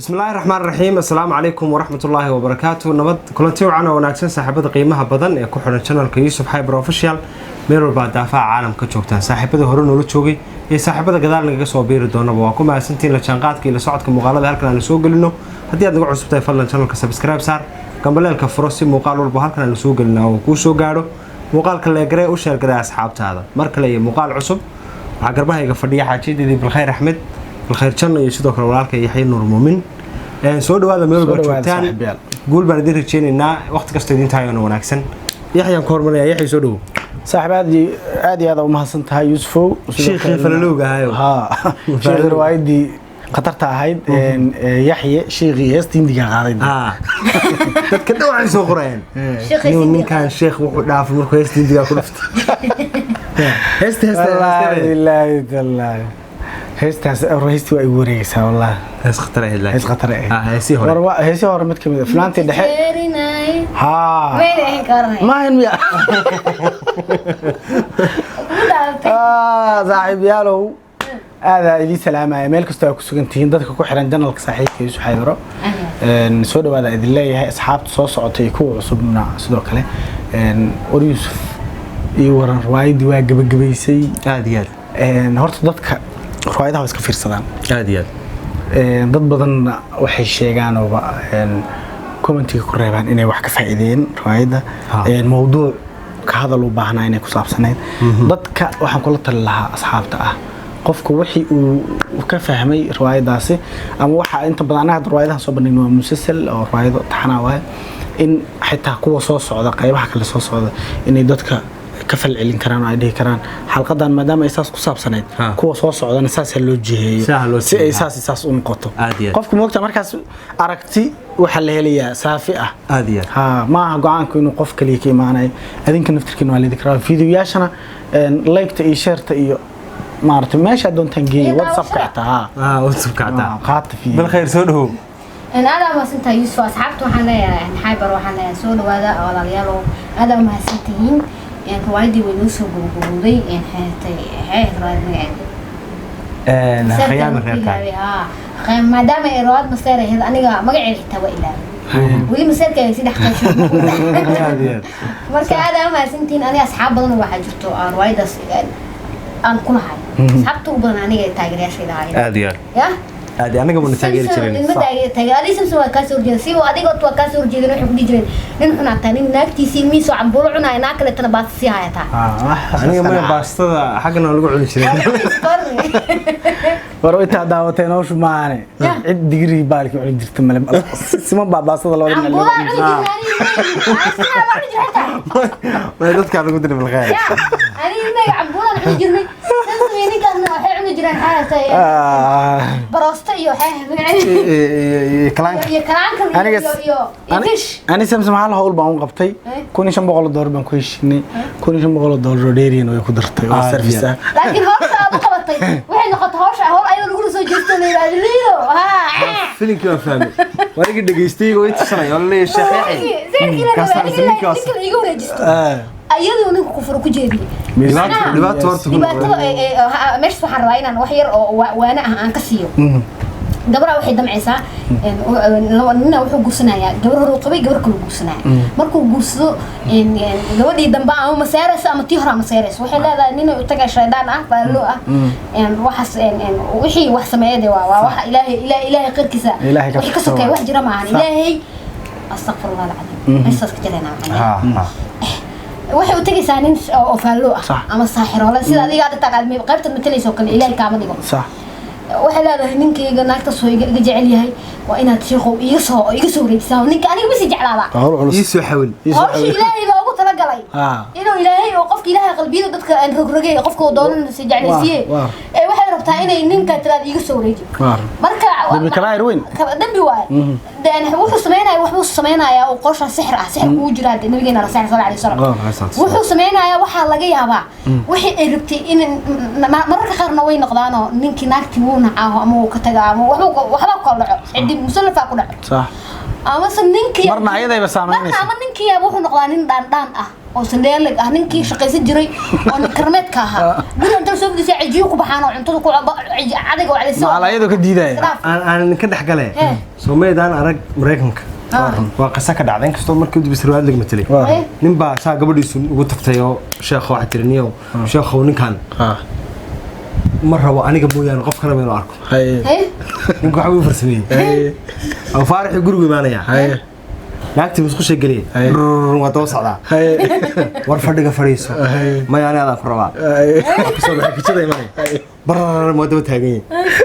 Bismillaahi raxmaan raxiim. Assalaamu calaykum waraxmatullaahi wabarakaatu. Nabad kulanti wacan oo wanaagsan, saaxiibada qiimaha badan ee ku xidhan channelka Yuusuf Xaybar Official, meel walbaa daafaha caalamka joogtaan, saaxiibada hore noola joogay iyo saaxiibada gadaal nagaga soo biiri doonaba, waa ku mahadsantihiin la jaanqaadka iyo la socodka muuqaalada halkan aanu soo gelino. Haddii aad naga cusub tahay, fadlan channelka subscribe saar, gambaleelka furo, si muuqaal walba halkan aanu soo gelina oo kuu soo gaadho. Muuqaalka like garee, u share garee asxaabtaada. Mar kale iyo muuqaal cusub. Waxaa garbahayga fadhiya xaajiyadeedii Bilkhayr Axmed Bilkhayr Janno iyo sidoo kale walaalka Yaxya Nuur Muumin. Soo dhawaada meel walba Soo dhawaada, joogtaan. Saaxiibayaal. Guul baan idin rajeynaynaa waqti kastoo idin tahay oona wanaagsan. Yaxyaan ku hormaraya. Yaxya, soo dhawow. Saaxiib, aad iyo aad iyo aad u mahadsan tahay, Yuusufow. Sidoo Shiikhii falalowga ahayo. Haa, shiikhii riwaayadii khatarta ahayd, yaxye shiikhii heesta Hindiga qaaday. Dadka dhan waxay soo qorayaan Sheekhay nin Hindiga. Ninkan sheekh wuxuu dhaafay markuu heesta Hindiga ku dhuftay. Heesta heesta Wallaahi heesta billaahi tallaahi, heestaas heestii waa igu wareegaysaa wallaahi. Hees khatar ahayd laakiin. Hees khatar ahayd. Ah, heesii hore. War heesii hore mid kamid ah, fanaantii dhexe. Jeerinay. Haa. Wayna ahayn karanay. Maahan miya? Ugu dhaaftay. Ah, saaxiibayaalow, aadaa idiin salaamaya meel kastoo ay ku sugan tihiin, dadka ku xiran channelka saaxiibka Yuusuf Xaybaro. Soo dhawaada idin leeyahay, asxaabta soo socotay iyo kuwa cusubna sidoo kale. War Yuusuf iyo waran, riwaayadii waa gebagabaysay. Aad iyo aad. Horta dadka riwaayadaha waa iska fiirsadaan. Aad iyo aad. Dad badanna waxay sheegaanooba commentiga ku reebaan inay wax ka faa'iideeyeen riwaayadda. Mowduuc ka hadal u baahnaa inay ku saabsanayd. Dadka waxaan kula tali lahaa asxaabta ah, qofku wixii uu ka fahmay riwaayadaasi ama waxa inta badan anaga hadda riwaayadahan soo bandhigna waa musalsal oo riwaayado taxanaa waaye, in xitaa kuwa soo socda, qaybaha kale soo socda, inay dadka ka falcelin karaan oo ay dhihi karaan xalqadan maadaama ay saas ku saabsanayd, kuwa soo socdana saas ha loo jiheeyo, Saa ha loo si ay jiheeyo, ha. saas saas u noqoto. Aad iyo aad. Qofku moogta markaas aragti waxaa la helayaa saafi ah. Aad iyo aad. Ha maaha go-aanku inuu qof kaliya ka imaanayo, adinka naftirkiina waa leedi karaa. Fiidiyoyaashana like-ta iyo share-ta iyo maaragtay meesha doontaan geeya, Iyo WhatsAppka daawashada. xitaa, ha. Ah, WhatsAppka xataa. Ah, qaata fiidiyo. Bilkhayr, soo dhawow. Aad aa mahadsantahay, Yuusuf. Asxaabta waxaan leeyahay, Xaybar waxaan leeyahay, soo dhawaada walaalayaal, aad aa mahadsantihiin. Riwaayadii way noo soo gabagabowday. Xeetay xeet riwaayad magaceeda? Khiyaami reerkaaga. Haa, maadaama ay riwaayad maseer ahayd, aniga magaceeda xitaa waa ilaaway, weli maseerka ay si dhex qaysho. Aad iyo aad. Marka aad aa mahadsantihiin. Aniga asxaab badan waxaa jirto aan riwaayadaas aan ku lahay, asxaabta ugu badan aniga taageerayaashayda ahaayeen. Aad iyo aad. Ya. Aad anaga buna taageeri jireen. Taageer Samson waa kaa soo horjeeda, si adiga waa kaa soo horjeedin. Waxay ku dhihi jireen nin xunaa tahay, nin naagtiisii ilmihiisa oo cambuulo cunaya, naag kaleetana baasta sii hayataa. Aniga maya, baastada xaggana waa lagu cuni jiray. War intaa daawatay noloshu maahane, cid digrii baalki cuni jirta male, siman baa baastada labada dhinac looga Cambuulaa cuni cuni jirnay, aniga cuni jiray xitaa. Maya, dadkaa lagu diray Bilkhayr. Ya, aniga ilmahayga cambuulaan cuni jirnay. Samson iyo ninkaasna waxay cuni jireen xaayatay baroosto iyo waxay iyo kalaanka. Iyo kalaanka Aniga iyo fish. Ani Samsam hal hawl baan u qabtay. Eh? $1500 baan ku heshiinay, $1500 oo dheeriyan way ku dartay oo Aad service iyo ah. Laakiin hawsha aad u qabatay waxay noqotay hawsha hawl ayadoo lagula soo jeesto la yidhaahdo liido ha. Filinkii waan fahmay, warigii dhegaystay way tusanay oo laleeyahay Sheekh Yaxya. Ninka iga wareejisto ayadoo ninka kufuro ku jeediyey. Dhibaato horta ku Dhibaatada meeshas waxaan rabaa inaan wax yar oo waana ah aan ka siiyo. Gabadha waxay damcaysaa, nina wuxuu guursanayaa gabar hore uu qabay, gabar kaluu guursanaya. Markuu guursado gabadhii dambe ama maseeraysa ama tii hore ama maseeraysa, waxay leedahay ninay u tagaa shaydaan ah, faallo ah. Waxaas wixii wax sameeya dee waa waxa Ilaahay, Ilaahay qirkiisa Ilaahay ka wixii ka furto sokeeya waa. Wax jira maahan. Ilaahay, astaqfirullah alcadiim, meeshaas ka jaraynaa macnaheed. Ha ha. Waxay u tegaysaa nin oo faallo ah ama saaxiroole, sida adiga aad taqaad qaybtaad matalayso kale, Ilaahay kaama dhigo. Waxay leedahay ninkayga naagtaas oo iga jecel yahay, waa inaad sheekhow iga soo wareejisaa ninka aniga masi jeclaabaa. Hawl culus. Ii soo xawil. Ii soo Hawsha xawil. Ilaahay loogu talagalay inuu Ilaahay oo qofka Ilaahay qalbiyada dadka aan rogrogay, qofka uu doonan si jeclaysiiye. Ee waxay rabtaa inay ninka tiraad iga soo wareeji. Marka Dambi kabaa'ir weyn. Dambi waaye. Deen wuxuu sameynaya, waxbuu sameynayaa oo qorsha sixir ah, sixir kugu jiraa dee nabigeena rasuul sallallahu alayhi wasallam. Wuxuu sameynayaa, waxaa laga yaabaa wixii ay rabtay in mararka qaarna way noqdaanoo ninkii naagtii wuu nacaaho ama wuu ka tagaa ama waxbaa ku kala dhaco, ciddi musallafaa ku dhaco. Amase ninkii Marna ayadayba saameynaysa. Marna ama ninkii wuxuu noqdaa nin dhaandhaan ah oo sandheeleg ah, ninkii shaqaysan jiray oo nin karmeedka ahaa, guriga inta soo fadhiisay cijiyo ku baxaan oo cuntada ku cadayga oo cadaysan. Macal ayadoo ka diidaya. Aan ka dhex gale. Soomaydaan arag Maraykanka waa qisa ka dhacday, inkastoo markii u dibis riwaayad laga matelay. Nin baa saa gabadhiisu ugu tagtay oo sheekho waxaa tiri, niyow sheekhow, ninkan ma rabo aniga mooyaane qof kaleba inuu arko. Ninku waxa uu farsameeyey oo faaraxii gurigu imaanaya, naagtii musqusha geliyay, waa daba socdaa. War fadhiga fadhiiso. Maya, ani adaan ku rabaa. Kasoo baxay kijada imanaya, barar waa daba taagan yahay.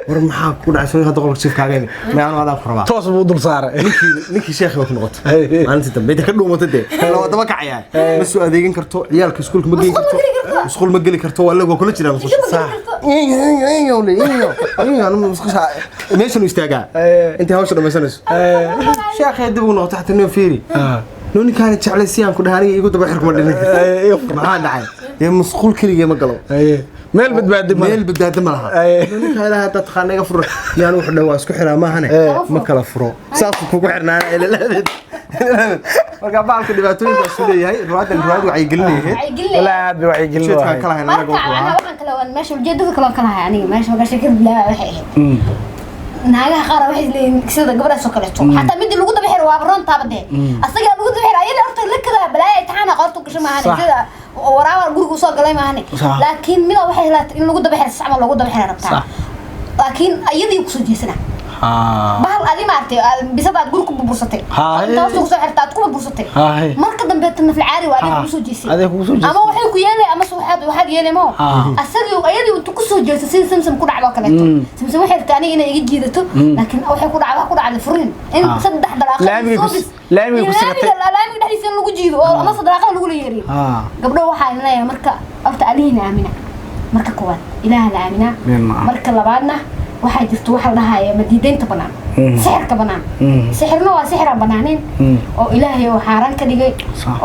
War maxaa ku dhacay? Soo hadda qolka jiifkaaga imi. Maya, anu adaan ku rabaa. Toos buu dul saaray. Ninkii sheekhi baa ku noqotay maalintii dambe inta ka dhuumatay, dee waa daba kacayaa, ma soo adeegin karto, ciyaalka iskuulka ma geyn karto, musqul ma geli karto, waa waa kula jiraa musqusha. Meeshan u istaagaa intay hawsha dhamaysanayso. Sheekhay dib ugu noqotay, xataa nin fiiri no ninkaani jeclay si aan ku dhahay aniga igu daba xirkuma dhinin. Maxaa dhacay? Dee musqul keligee ma galo. Meel badbaadi ma meel badbaado ma laha. Ninka ilaahay haddaad taqaana iga furo. Yaan wuxuu dhahay waa isku xiraa maahane ma kala furo, saasuu kugu xirnaana ilaladeed. Marka baalka dhibaatooyinkaasu leeyahay, riwaayadan riwaayad wacyigelinayahayd. Walaa aad bay wacyigelin ujeedkaan wahay. kala hayn anaga Marka wuxuu anaa ahaa waxaan kale waan meesha ujeedada kale waan kala hay aniga meesha markaa sheekada bilaabaa waxay ahayd naagaha qaar waxay leeyihiin sida gabadhaas oo kaleeto, xataa midii lagu daba xiro waaba roontaaba, dee asagaa lagu daba xiro, ayada horta la kada balaaya imtixaana qoorta gasho maahane, sida waraaba guriga usoo galay maahane. Laakiin mida waxay helaatay in lagu daba xiro si camal loogu daba xiro rabtaa, laakiin ayadii kusoo jeesana bahal adi maartay bisada aad guri ku burbursatay, inta hoosta kusoo xirta aad ku burbursatay. Marka dambe nafl caari waa adiga kusoo jeesay. Adiga kugu soo jeesay. Ama waxay ku yeelay ama waxaad yeelay mo asagii ayadii intu kusoo jeesay sida Samsam ku dhacdo kaleeto. Samsam waxay rabtay aniga inay iga jiidato, laakiin waxay ku dhacday, wax ku dhacday furin in saddex dalaaqa Laamiga ku sigatay. Laamiga dhexdiisa in lagu jiido oo ama sadaqada lagu yeeriyo. Gabdho waxaa leeyahay marka horta alihiina aamina, marka koowaad Ilaaha la aaminaa. Meel ma aha. Marka labaadna waxaa jirto waxa la dhahaya madiidaynta banaan, sixirka banaan. Sixirna waa sixir aan banaaneyn oo Ilaahay oo xaaraan ka dhigay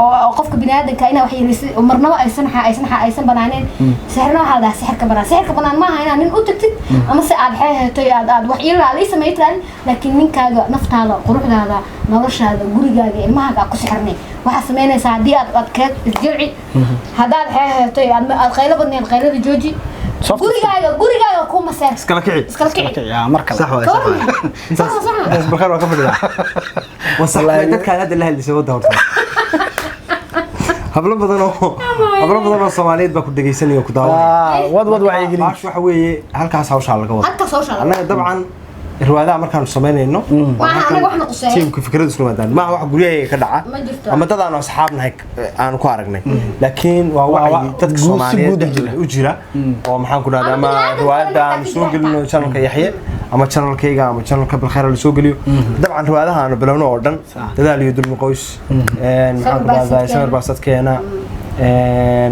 oo qofka biniaadanka inaa wax yeelisay oo marnaba aysan banaaneyn. Sixirna waxaa la dhahaa sixirka banaan. Sixirka banaan maaha inaad nin u tagtid ama se aad xeeheeto aad wax ilaa lii samey tiraadid, laakiin ninkaaga, naftaada, quruxdaada, noloshaada, gurigaaga, ilmahaaga aad ku sixirnay. Waxaad samaynaysaa haddii aad adkeed isjilci, haddaad xeeheeto aad qaylo badneed, qaylada jooji. Gurigaaga ku maseer. Iskala kici. Iskala kici. Yaa mar kale. Sax waay, sax waay. Sax sax. Intaas balkar waa ka fadhidaa, waa sax. Dadkaan hadda la hadlisay wadda horta hablo badan oo Soomaaliyeed baa ku dhegeysanaya oo ku daawanaya. Wad wacyigelin. Baash waxa weeye halkaas hawshaa laga wado. Halkaas hawshaa laga Annaga dabcan riwaayadaha markaanu samaynayno Maaha anaga wax na quseeya. Tiimka fikradu isku maadaan maaha wax guryahayga ka dhaca Ma jirto. ama dad aanu asxaab nahay aanu ku aragnay, laakiin waa Waa wacyi dadka si Soomaaliyeed guud u dhexdooda jira. u jira oo maxaan ku dhahdaa Ama ama bini'aadamka riwaayadda oo dhan aanu soo xitaa. gelino channelka Yaxye ama channelkayga ama channelka Bilkhayr la soo geliyo, dabcan riwaayadaha aanu bilowno oo dhan, Dadaal iyo Dulmi Qoys, maxaan ku dhahdaa, Samir Samir Baasadkeena,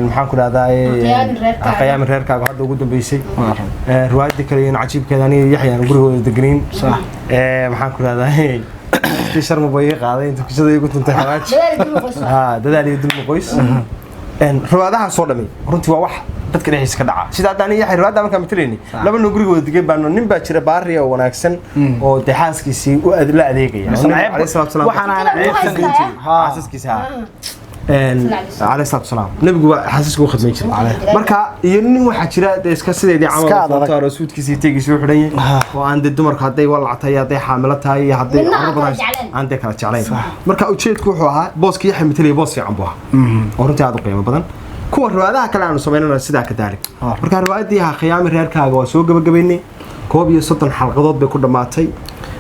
maxaan ku dhahdaa, Qiyaamin Reerkaaga. Qiyaamin Reerkaaga hadda ugu dambeysay, riwaayadii kale iyo cajiibkeeda aniga Yaxya aan gurigooda deganayn, maxaan ku dhahdaa, tii sharma bay iga qaaday inta kishada igu tuntay xawaaji. Dadaal Dulmi Qoys. Ha, Dadaal iyo Dulmi Qoys. Riwaayadahaas oo dhami runtii waa wax dadka dhexdiisa ka dhaca. Sida hadda aniga Yaxya riwaayadda markaan matalaynay, laba nin guriga wada degan baano, nin baa jira baari oo wanaagsan oo dee xaaskiisii u la adeegaya. Misna Nabiga ceeb- calayhi salaatu wasalaam waxaan aan Lagu ceebsan haystaa. xaasaskiisa, ha. Calayhi salaatu wasalaam, nabigu waa xaasaska u khidmayn jiray. Marka iyo nin waxaa jira dee iska sideedii Iska camal adag. fotaaro suudkiisa iyo tegiisa u xidhan yahay oo aan dee dumarku hadday walac tahay, hadday xaamilo tahay iyo hadday Midna aan carruur kala badan jeclayn. aan dee kala jeclayn. Marka ujeedku wuxuu ahaa booska Yaxya matalaya boos fiican buu ahaa oo runtii aad u qiimo badan. Kuwa riwaayadaha kale aanu samaynana sidaa ka daalik. Marka riwaayadii ahaa Khiyaami Reerkaaga waa soo gabagabaynay, 31 xalqadood bay ku dhammaatay,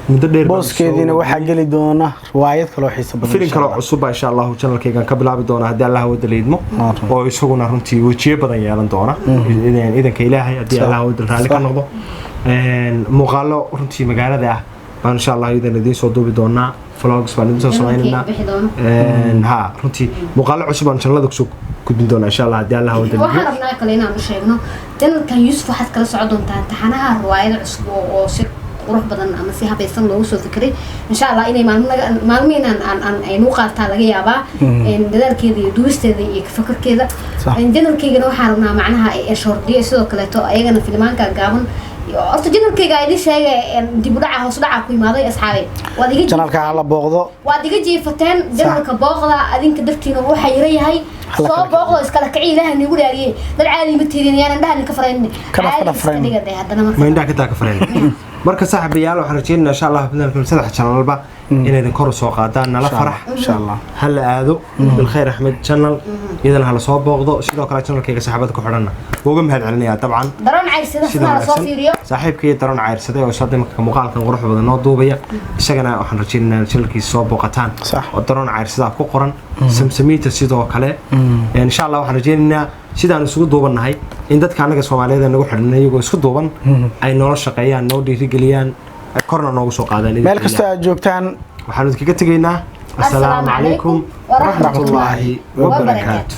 muddo dheer baan soo Booskeediina waxaa geli doona riwaayad kaloo xiiso badan. Filin Insha kaloo Allah. cusub baa insha Allahu channelkaygan ka bilaabi doona haddii Allah wada leydmo, oo isaguna runtii wejiyo badan yeelan doona idanka Ilaahay, haddii Allah wada raalli ka noqdo. Muuqaalo runtii magaalada ah baan insha Allah idan idiin soo duubi doonaa, vlogs baan idiin soo sameynaynaa. Bixi doono. Ha, runtii muuqaalo cusub baan channelada kusoo gudbin doonaa insha Allah haddii Allah wada Waxaan rabnaa kale inaan u sheegno channelkan Yuusuf waxaad kala socon doontaa imtixaanaha riwaayada cusub oo si qurux badan ama si habaysan loogu soo fikiray insha Allah inay maalmo naga maalmihiin aan aynu qaataa laga yaabaa dadaalkeeda iyo duwisteeda iyo fakarkeeda. Channelkaygana waxaan rabnaa macnaha ee shordiyo sidoo kaleeto ayagana filmaanka gaaban. Horta channelkayga idin sheegay, dib u dhaca, hoos u dhaca ku imaaday, asxaabay. Waad iga Channelka hala booqdo. Waad iga jiifateen. Channelka booqda, adinka dartiina waxa yara yahay. Hala soo kala booqdo, iskala kici. Ilaaha nigu dhaariyey, dad caadi ma tiidin, yaan indhaha ninka farayn. Ka dhaf- Caadi ka iska dhafrayn. dhiga dee haddana marka. Ma indhaha ka taa ka fareen. Marka saaxiibayaal, waxaan rajeynaynaa insha Allah bidnaakum saddex channelba inaydan kor u soo qaadaan nala farax. Insha Allah. Ha la aado Bilkhayr Axmed channel, iyadana hala soo booqdo. Sidoo kale channelkayga saaxiibada ku xidhanna waa uga mahad celinayaa dabcan. Daroon cayrsada Sida sida la soo wanaagsan fiiriyo. Saaxiibkii Daroon Cayrsaday oo isla imika muuqaalkan quruxda badan noo duubaya, isagana waxaan rajeynaynaa in channelkiisa soo booqataan. Sax. Oo Daroon Cayrsadaa ku qoran. Samsamiita sidoo kale. Insha Allah waxaan rajeynaynaa sidaan isugu duubannahay in dadka annaga Soomaaliyeed ee nagu xidhan iyagoo isku duuban ay noola shaqeeyaan, noo dhiirigeliyaan, korna noogu soo qaadaan. Meel kastoo aad joogtaan, waxaanu idinkaga tegaynaa assalaamu calaykum waraxmatullaahi wabarakaatu.